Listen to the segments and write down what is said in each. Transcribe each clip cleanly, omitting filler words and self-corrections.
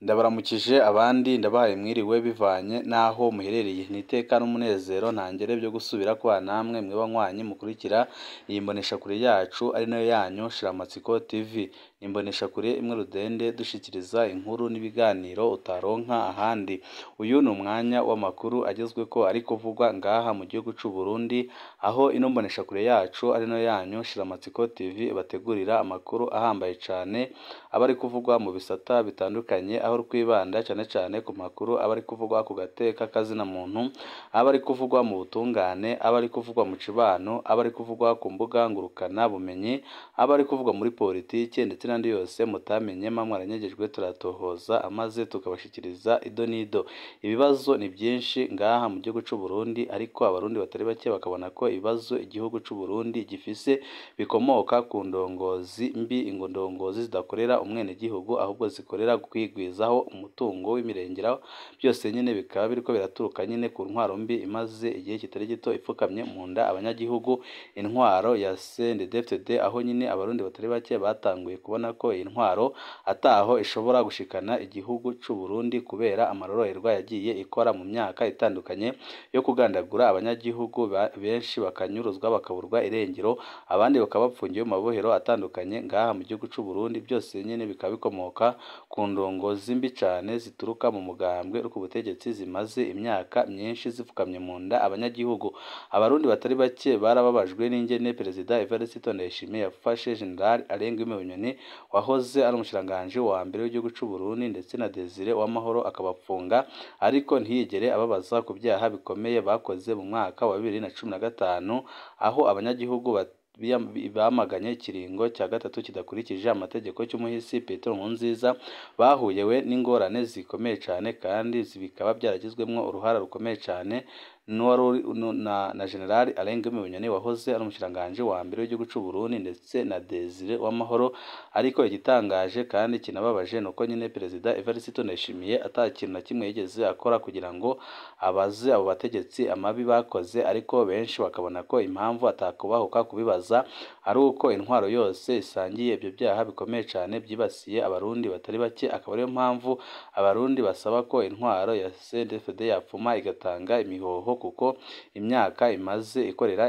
Ndabaramukije abandi ndabahaye mwiriwe bivanye n'aho muherereye, ni iteka n'umunezero ntangere byo gusubira kubana namwe mwe banywanyi mukurikira iyi mboneshakure yacu ari nayo yanyu Shiramatsiko TV. Ni imboneshakure imwe rudende dushikiriza inkuru n'ibiganiro utaronka ahandi. Uyu ni umwanya w'amakuru agezweko ari kuvugwa ngaha mu gihugu c'u Burundi, aho ino mboneshakure yacu ari nayo yanyu Shiramatsiko TV ibategurira amakuru ahambaye cane aba ari kuvugwa mu bisata bitandukanye, aho twibanda cane cane ku makuru aba ari kuvugwa ku gateka kazina muntu, aba ari kuvugwa mu butungane, aba ari kuvugwa mu cibano, aba ari kuvugwa ku mbuga ngurukana bumenyi, aba ari kuvugwa muri politike ndetse n'andi yose mutamenye mwaranyegejwe turatohoza amaze tukabashikiriza ido n'ido. Ibibazo ni byinshi ngaha mu gihugu c'u Burundi, ariko abarundi batari bake bakabona ko ibibazo igihugu c'u Burundi gifise bikomoka ku ndongozi mbi, indongozi zidakorera umwenegihugu ahubwo zikorera kwigwizaho umutungo w'imirengera, byose nyine bikaba biriko biraturuka nyine ku ntwaro mbi imaze igihe kitari gito ipfukamye mu nda abanyagihugu, intwaro ya CNDD-FDD, aho nyine abarundi batari bake batanguye kubona ko iyi ntwaro ataho ishobora gushikana igihugu c'u Burundi kubera amarorerwa yagiye ikora mu myaka itandukanye yo kugandagura abanyagihugu benshi bakanyuruzwa bakaburwa irengero, abandi bakaba bapfungiwe mu mabohero atandukanye ngaha mu gihugu c'u Burundi, byose nyine bikaba bikomoka ku ndongozi mbi cane zituruka mu mugambwe uri ku butegetsi zimaze imyaka myinshi zipfukamye mu nda abanyagihugu. Abarundi batari bake barababajwe n'ingene Perezida Evariste Ndayishimiye yafashe General Alain Guillaume Bunyoni wahoze ari umushikiranganji wa mbere w'igihugu c'u Burundi ndetse na Desire Uwamahoro akabapfunga, ariko ntiyigere ababaza ku byaha bikomeye bakoze mu mwaka wa 2015, aho abanyagihugu bamaganye ikiringo cya gatatu kidakurikije amategeko cy'umuhisi Petero Nkurunziza, bahuyewe n'ingorane zikomeye cane kandi bikaba byaragizwemwo uruhara rukomeye cane na General Alain Guillaume Bunyoni wahoze ari umushikiranganji wa mbere w'igihugu c'u Burundi ndetse na Desire Uwamahoro. Ariko igitangaje kandi kinababaje nuko nyine Perezida Evariste Ndayishimiye ata kintu na kimwe yigeze akora kugira ngo abaze abo bategetsi amabi bakoze, ariko benshi bakabona ko impamvu atakubahuka kubibaza ari uko intwaro yose isangiye ibyo byaha bikomeye cane byibasiye abarundi batari bake, akaba ariyo mpamvu abarundi basaba ko intwaro ya CNDD-FDD yapfuma igatanga imihoho, kuko imyaka imaze ikorera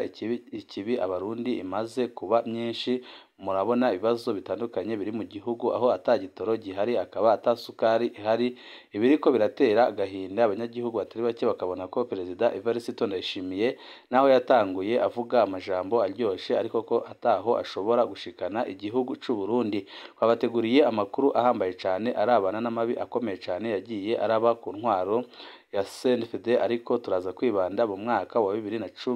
ikibi abarundi imaze kuba myinshi. Murabona ibibazo bitandukanye biri mu gihugu, aho ata gitoro gihari, akaba ata sukari ihari, ibiriko biratera agahinda abanyagihugu batari bake bakabona ko Perezida Evariste Ndayishimiye naho yatanguye avuga amajambo aryoshe ariko ko ataho ashobora gushikana igihugu c'u Burundi. Twabateguriye amakuru ahambaye cane arabana n'amabi akomeye cane yagiye araba ku ntwaro ya CNDD-FDD, ariko turaza kwibanda mu mwaka wa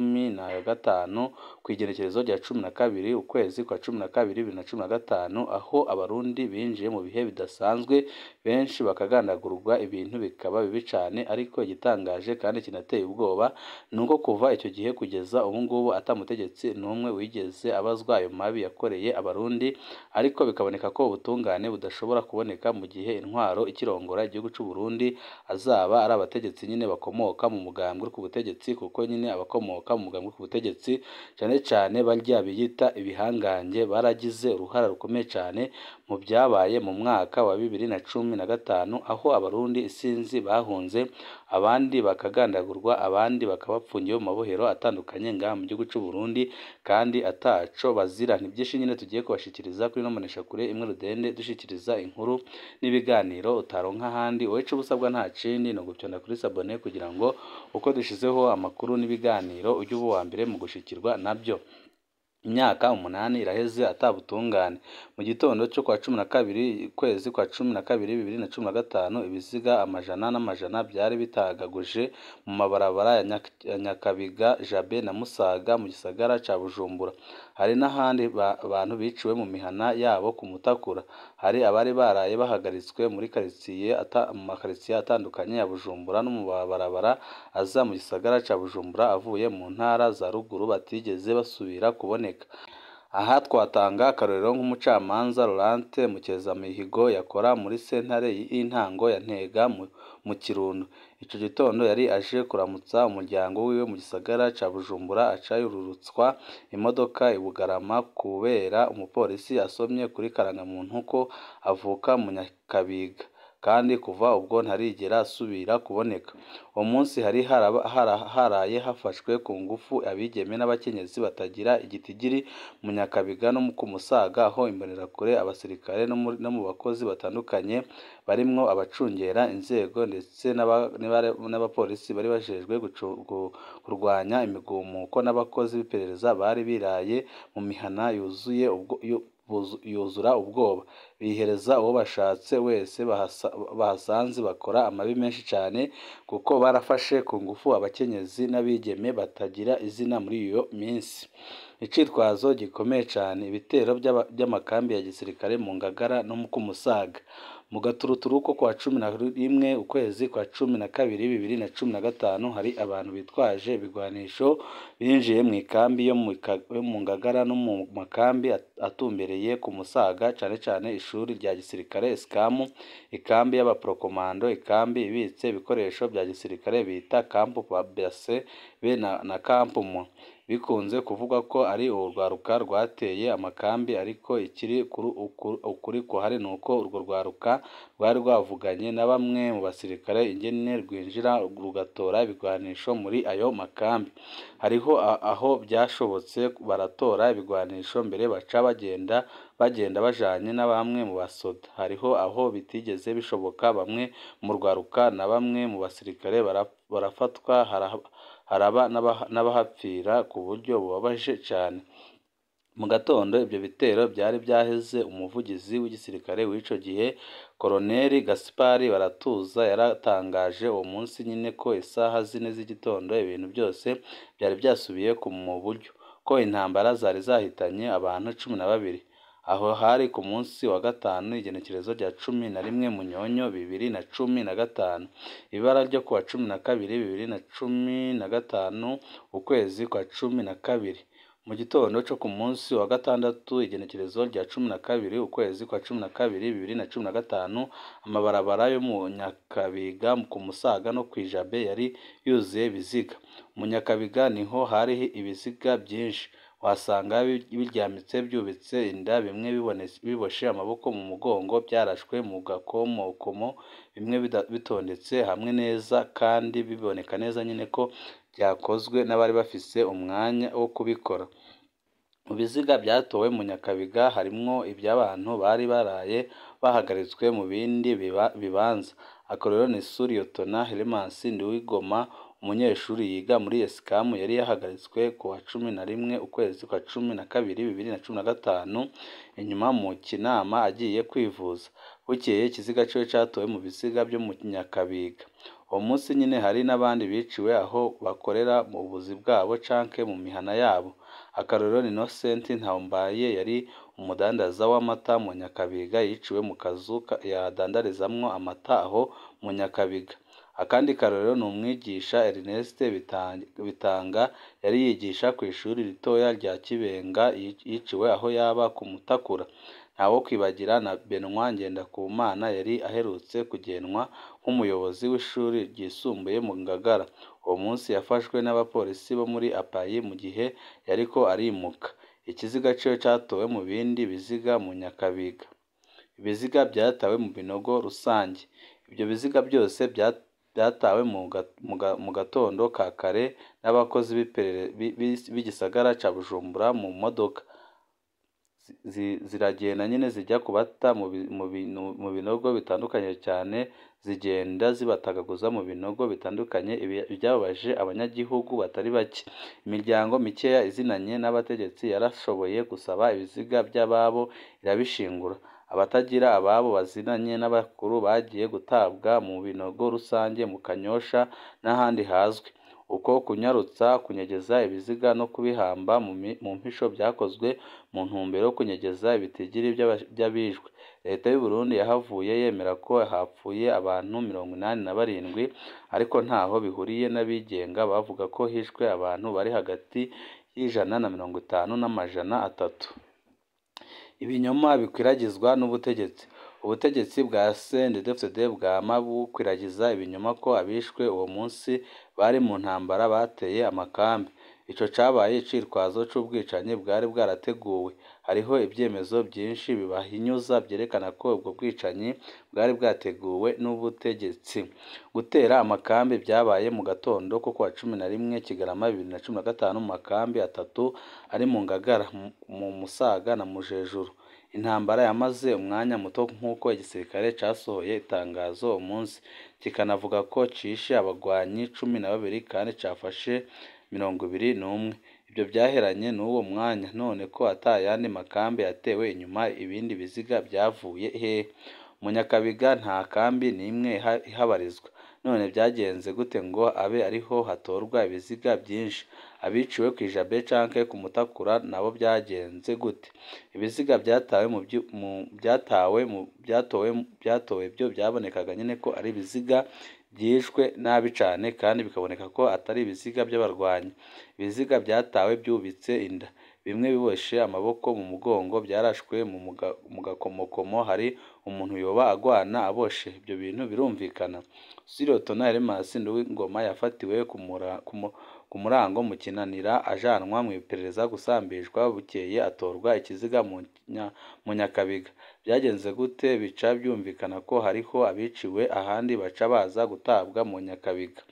2015 kw'igenekerezo rya 12 ukwezi kwa 12 2015, aho abarundi binjiye mu bihe bidasanzwe, benshi bakagandagurwa, ibintu bikaba bibi cane. Ariko igitangaje kandi kinateye ubwoba nuko kuva icyo gihe kugeza ubu ngubu ata mutegetsi n'umwe wigeze abazwa ayo mabi yakoreye abarundi, ariko bikaboneka ko ubutungane budashobora kuboneka mu gihe intwaro ikirongora igihugu c'u Burundi azaba ari abategetsi nyine bakomoka mu mugambwe uri ku butegetsi, kuko nyine abakomoka mu mugambwe uri ku butegetsi cane cane barya biyita ibihangange baragize uruhara rukomeye cane mu byabaye mu mwaka wa 2015, aho abarundi isinzi bahunze, abandi bakagandagurwa, abandi bakabapfungiwe mu mabohero atandukanye ngaha mu gihugu c'u Burundi kandi ataco bazira. Ni byinshi nyine tugiye kubashikiriza kuri ino mboneshakure imwe rudende dushikiriza inkuru n'ibiganiro utaronka ahandi. Wowe ico ubusabwa nta kindi ni ugupyonda kuri sabone kugira ngo uko dushizeho amakuru n'ibiganiro ujye uba uwa mbere mu gushikirwa nabyo. Imyaka 8 iraheze atabutungane. Mu gitondo cyo kwa 12 ukwezi kwa 12 2015, ibiziga amajana n'amajana byari bitagaguje mu mabarabara ya Nyakabiga, Jabe na Musaga mu gisagara ca Bujumbura. Hari n'ahandi abantu biciwe mu mihana yabo ku Mutakura. Hari abari baraye bahagaritswe muri karitsiye mu makaritsiye atandukanye ya Bujumbura no mu mabarabara aza mu gisagara ca Bujumbura avuye mu ntara za ruguru batigeze basubira kuboneka. Aha twatanga akarorero nk'umucamanza Laurent Mukezamihigo yakora muri sentare y'intango ya Ntega mu Kirundo. Ico gitondo yari aje kuramutsa umuryango wiwe mu gisagara ca Bujumbura, aca yururutswa imodoka i Bugarama kubera umupolisi asomye kuri karangamuntu ko avuka mu Nyakabiga. kandi kuva ubwo ntarigera asubira kuboneka. Uwo munsi hari haraye hafashwe ku ngufu abigeme n'abakenyezi batagira igitigiri mu Nyakabiga no ku Musaga, aho imbonerakure, abasirikare no mu bakozi batandukanye barimwo abacungera inzego ndetse n'abapolisi bari bajejwe kurwanya imigumuko n'abakozi b'iperereza bari biraye mu mihana yuzuye yuzura ubwoba, bihereza uwo bashatse wese bahasanze, bakora amabi menshi cane kuko barafashe ku ngufu abakenyezi n'abigeme batagira izina muri iyo minsi. Icitwazo gikomeye cane, ibitero by'amakambi ya gisirikare mu Ngagara no ku Musaga. Mu gaturuturu ko kuwa 11 ukwezi kwa 12 2015, hari abantu bitwaje ibigwanisho binjiye mu ikambi yo mu Ngagara no mu makambi atumbereye ku Musaga, cane cane ishuri rya gisirikare Esikamu, ikambi y'abaprokomando, ikambi ibitse ibikoresho bya gisirikare bita Camp Base be na Camp Mwa. Bikunze kuvugwa ko ari urwaruka rwateye amakambi, ariko ikiri ukuri kuhari nuko urwo rwaruka rwari rwavuganye na bamwe mu basirikare ingene rwinjira rugatora ibigwanisho muri ayo makambi. Hariho aho byashobotse baratora ibigwanisho mbere baca bagenda bajanye na bamwe mu basoda. Hariho aho bitigeze bishoboka, bamwe mu rwaruka na bamwe mu basirikare barafatwa, haraba n'abahapfira ku buryo bubabaje cane. Mu gatondo ibyo bitero byari byaheze, umuvugizi w'igisirikare w'ico gihe Koloneli Gaspard Baratuza yaratangaje uwo munsi nyine ko isaha 4 z'igitondo ibintu byose byari byasubiye mu buryo, ko intambara zari zahitanye abantu 12. Aho hari ku munsi wa gatanu, igenekerezo rya 11 Munyonyo 2015. Ibara ryo kuwa 12 2015 ukwezi kwa 12. Mu gitondo co ku munsi wa gatandatu, igenekerezo rya 12 ukwezi kwa 12 2015, amabarabara yo mu Nyakabiga, ku Musaga no kw'Ijabe yari yuzuye ibiziga. Mu Nyakabiga niho hari ibiziga byinshi, wasanga biryamitse byubitse inda, bimwe biboshe amaboko mu mugongo, byarashwe mu gakomokomo, bimwe bitondetse hamwe neza kandi biboneka neza nyine ko byakozwe n'abari bafise umwanya wo kubikora. Mu biziga byatowe mu Nyakabiga harimwo iby'abantu bari baraye bahagaritswe mu bindi bibanza. Akarorero ni Suriyotona Hermas Nduwigoma, umunyeshuri yiga muri Esikamu, yari yahagaritswe kuwa 11 ukwezi kwa 12 2015 inyuma mu Kinama agiye kwivuza. Bukeye ikiziga ciwe catowe mu biziga byo mu Nyakabiga. Uwo munsi nyine hari n'abandi biciwe aho bakorera mu buzi bwabo canke mu mihana yabo. Akarorero ni Innocent Ntawumbaye, yari umudandaza w'amata mu Nyakabiga, yiciwe mu kazu yadandarizamwo amata aho mu Nyakabiga. Akandi karorero ni umwigisha Ernest Bitanga, yari yigisha kw'ishuri ritoya rya Kibenga, yiciwe aho yaba ku Mutakura. Ntawokwibagira na Benoit Ngendakumana yari aherutse kugenwa nk'umuyobozi w'ishuri ryisumbuye mu Ngagara. Uwo munsi yafashwe n'abapolisi bo muri Apayi mu gihe yariko arimuka. Ikiziga ciwe catowe mu bindi biziga mu Nyakabiga. Ibiziga byatawe mu binogo rusange. Ibyo biziga byose byatawe mu gatondo ka kare n'abakozi b'igisagara ca Bujumbura mu modoka. Ziragenda nyine zijya kubata mu binogo bitandukanye cyane, zigenda zibatagaguza mu binogo bitandukanye, byababaje abanyagihugu batari bake. Imiryango mikeya izinanye n'abategetsi yarashoboye gusaba ibiziga by'ababo irabishingura. Abatagira ababo bazinanye n'abakuru bagiye gutabwa mu binogo rusange mu Kanyosha n'ahandi hazwi. Uko kunyarutsa kunyegeza ibiziga no kubihamba mu mpisho byakozwe mu ntumbero yo kunyegeza ibitigiri by'abishwe. Leta y'u Burundi yahavuye yemera ko hapfuye abantu 87, ariko ntaho bihuriye n'abigenga bavuga ko hishwe abantu bari hagati y'150 na 300. Ibinyoma bikwiragizwa n'ubutegetsi. Ubutegetsi bwa CNDD-FDD bwama bukwiragiza ibinyoma ko abishwe uwo munsi bari mu ntambara bateye amakambi. Ico cabaye icitwazo c'ubwicanyi bwari bwarateguwe. Hariho ivyemezo vyinshi bibahinyuza vyerekana ko ubwo bwicanyi bwari bwateguwe n'ubutegetsi. Gutera amakambi vyabaye mu gatondo ko kuwa 11 Kigarama 2015 mu makambi atatu ari mu Ngagara, mu Musaga na Mujejuru. Intambara yamaze umwanya muto nk'uko igisirikare casohoye itangazo uwo munsi, kikanavuga ko cishe abagwanyi 12 kandi cafashe 21. Ivyo vyaheranye n'uwo mwanya. None ko ata yandi makambi yatewe inyuma, ibindi biziga vyavuye hehe? Mu Nyakabiga nta kambi n'imwe ihabarizwa. None vyagenze gute ngo abe ariho hatorwa ibiziga vyinshi? Abiciwe kw'iJabe canke ku Mutakura nabo vyagenze gute? Ibiziga vyatowe vyo vyabonekaga nyene ko ari ibiziga vyishwe nabi cane kandi bikaboneka ko atari ibiziga vy'abarwanyi. Ibiziga vyatawe vyubitse inda, bimwe biboshe amaboko mu mugongo, vyarashwe mu gakomokomo. Hari umuntu yoba agwana aboshe? Ivyo bintu birumvikana? Sirotona Hermas Nduwingoma yafatiwe ku Murango mu Kinanira ajanwa mw'iperereza gusambishwa, bukeye atorwa ikiziga mu Nyakabiga. Vyagenze gute? Bica vyumvikana ko hariho abiciwe ahandi baca baza gutabwa mu Nyakabiga.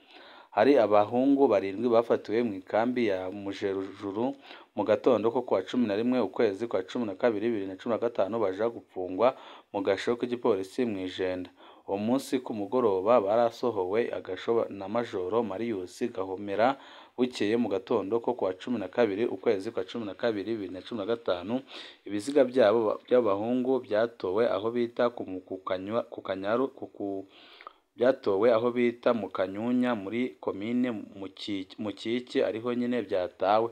Hari abahungu 7 bafatiwe mw'ikambi ya Mujejuru mu gatondo ko kuwa 11 ukwezi kwa 12 2015 baja gupfungwa mu gasho k'igipolisi mw'Ijenda. Uwo munsi ku mugoroba barasohowe agasho na Majoro Marius Gahomera. Bukeye mu gatondo ko kuwa 12 ukwezi kwa 12 2015 ibiziga vyabo vy'abahungu vyatowe aho bita vyatowe aho bita mu Kanyunya muri komine Mukike, ariho nyene vyatawe.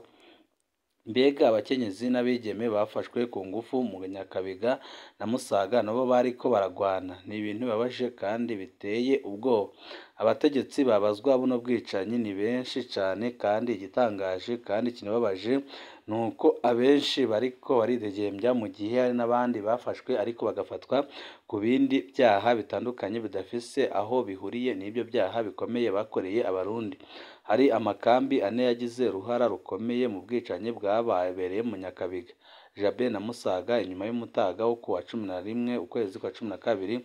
Mbega abakenyezi n'abigeme bafashwe ku ngufu mu Nyakabiga na Musaga nabo bariko baragwana? Ni ibintu bibabaje kandi biteye ubwoba. Abategetsi babazwa buno bwicanyi ni benshi cane, kandi igitangaje kandi kinababaje nuko abenshi bariko baridegembya, mu gihe hari n'abandi bafashwe ariko bagafatwa ku bindi vyaha bitandukanye bidafise aho bihuriye n'ivyo vyaha bikomeye bakoreye Abarundi. Hari amakambi ane yagize uruhara rukomeye mu bwicanyi bwabereye mu Nyakabiga, Jabe na Musaga inyuma y'umutaga wo kuwa 11 ukwezi kwa 12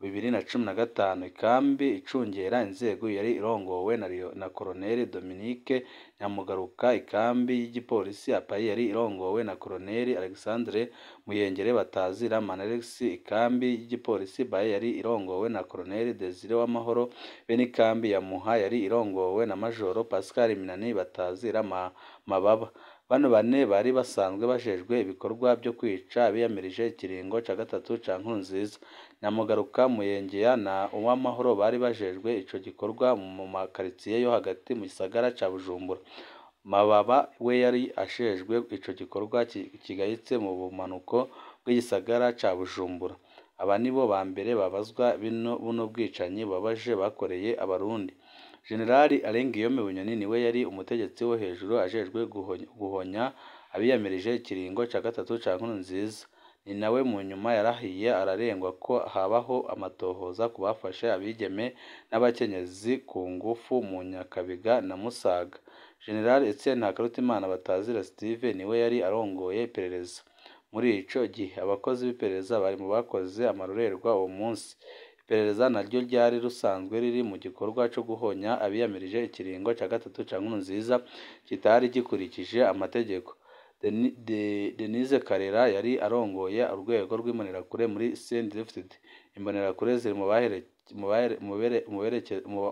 2015. Ikambi icungera inzego yari irongowe na Colonel Dominique Nyamugaruka. Ikambi y'igipolisi APAI yari irongowe na Colonel Alexandre Muyengere Batazira Manalex. Ikambi y'igipolisi BAE yari irongowe na Colonel Desire Uwamahoro. Be n'ikambi ya Muha yari irongowe na Majoro Pascal Minani Batazira Mababa. Bano bane bari basanzwe bajejwe ibikorwa vyo kwica abiyamirije ikiringo ca gatatu ca Nkurunziza. Nyamugaruka, Muyengera na Uwamahoro bari bajejwe ico gikorwa mu makaritsiye yo hagati mu gisagara ca Bujumbura. Mababa we yari ajejwe ico gikorwa kigayitse mu bumanuko bw'igisagara ca Bujumbura. Aba nibo ba mbere babazwa buno bwicanyi bubabaje bakoreye Abarundi. Generali Alain Guillaume Bunyoni niwe yari umutegetsi wo hejuru ajejwe guhonya abiyamirije ikiringo ca gatatu ca Nkurunziza. Ni nawe mu nyuma yarahiye ararengwa ko habaho amatohoza ku bafashe abigeme n'abakenyezi ku ngufu mu Nyakabiga na Musaga. General Etienne Ntakarutimana Batazira Steve niwe yari arongoye iperereza. Muri ico gihe abakozi b'iperereza bari mu bakoze amarorerwa uwo munsi. Iperereza naryo ryari rusanzwe riri mu gikorwa co guhonya abiyamirije ikiringo ca gatatu ca Nkurunziza kitari gikurikije amategeko. Denise Karera yari arongoye urwego rw'imbonerakure muri CNDD-FDD. Imbonerakure ziri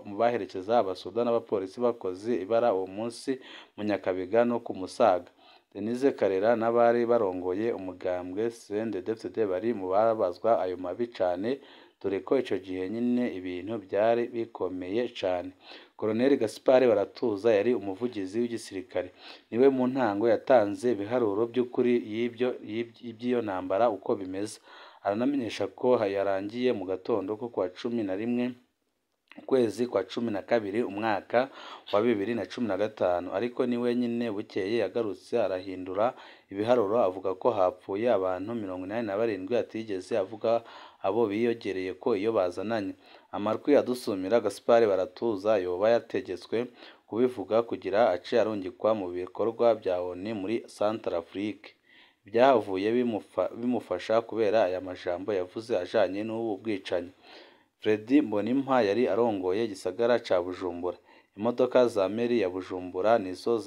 mu baherekeza abasoda n'abapolisi bakoze ibara uwo munsi mu Nyakabiga no ku Musaga. Denise Karera n'abari barongoye umugambwe CNDD-FDD bari mu babazwa ayo mabi cane, dore ko ico gihe nyine ibintu byari bikomeye cane. Colonel Gaspard Baratuza yari umuvugizi w'igisirikare, niwe mu ntango yatanze ibiharuro by'ukuri y'iby'iyo ntambara uko bimeze. Aranamenyesha ko yarangiye mu gatondo ko kuwa 11 ukwezi kwa 12 umwaka wa 2015, ariko niwe nyine bukeye yagarutse arahindura ibiharuro avuga ko hapfuye abantu 87, atigeze avuga abo biyogereye ko iyo bazananye. Amarwi adusumira Gaspard Baratuza yoba yategetswe kubivuga kugira ace arungikwa mu bikorwa vya ONU muri Centrafrique. Vyahavuye bimufasha kubera aya majambo yavuze ajanye n'ubu bwicanyi. Fredy Mbonimpa yari arongoye igisagara ca Bujumbura. Imodoka za meri ya Bujumbura nizo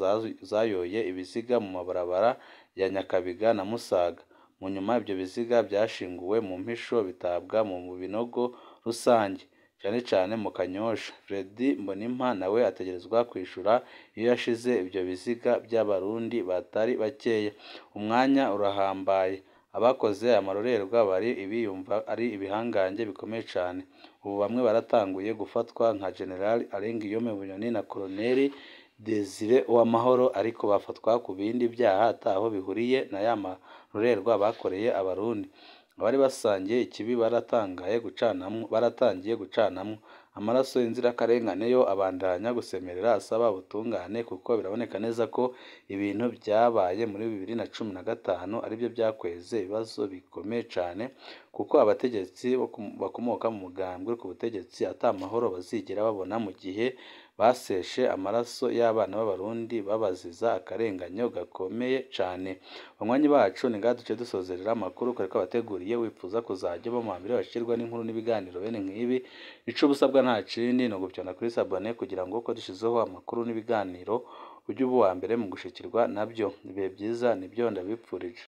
zayoye ibiziga mu mabarabara ya Nyakabiga na Musaga. Mu nyuma ivyo biziga vyashinguwe mu mpisho bitabwa mu binogo rusange, cane cane mu Kanyosha. Fredy Mbonimpa nawe ategerezwa kwishura iyo yashize ivyo biziga vy'abarundi batari bakeya. Umwanya urahambaye. Abakoze aya marorerwa bari ibiyumva ari ibihangange bikomeye cane. Ubu bamwe baratanguye gufatwa nka General Alain Guillaume Bunyoni na Colonel Desire Uwamahoro, ariko bafatwa ku bindi vyaha ataho bihuriye na ya marorerwa bakoreye abarundi. Abari basangiye ikibi baratangiye gucanamwo. Amaraso y'inzirakarengane yo abandanya gusemerera asaba ubutungane, kuko biraboneka neza ko ibintu vyabaye muri 2015 arivyo vyakweze ibibazo bikomeye cane, kuko abategetsi bakomoka mu mugambwe ku butegetsi ata mahoro bazigera babona mu gihe baseshe amaraso y'abana b'abarundi babaziza akarenganyo gakomeye cane. Banywanyi bacu, ni ngaha duce dusozerera amakuru kare kabateguriye. Wifuza kuzajya uba mu bambere bashikirwa n'inkuru n'ibiganiro bene nk'ibi, ico uba usabwa nta kindi ni ugufyonda kuri s'abonner kugira ngo uko dushizeho amakuru n'ibiganiro ujye uba uwa mbere mu gushikirwa nabyo. Ibihe vyiza nibyo ndabipfurije.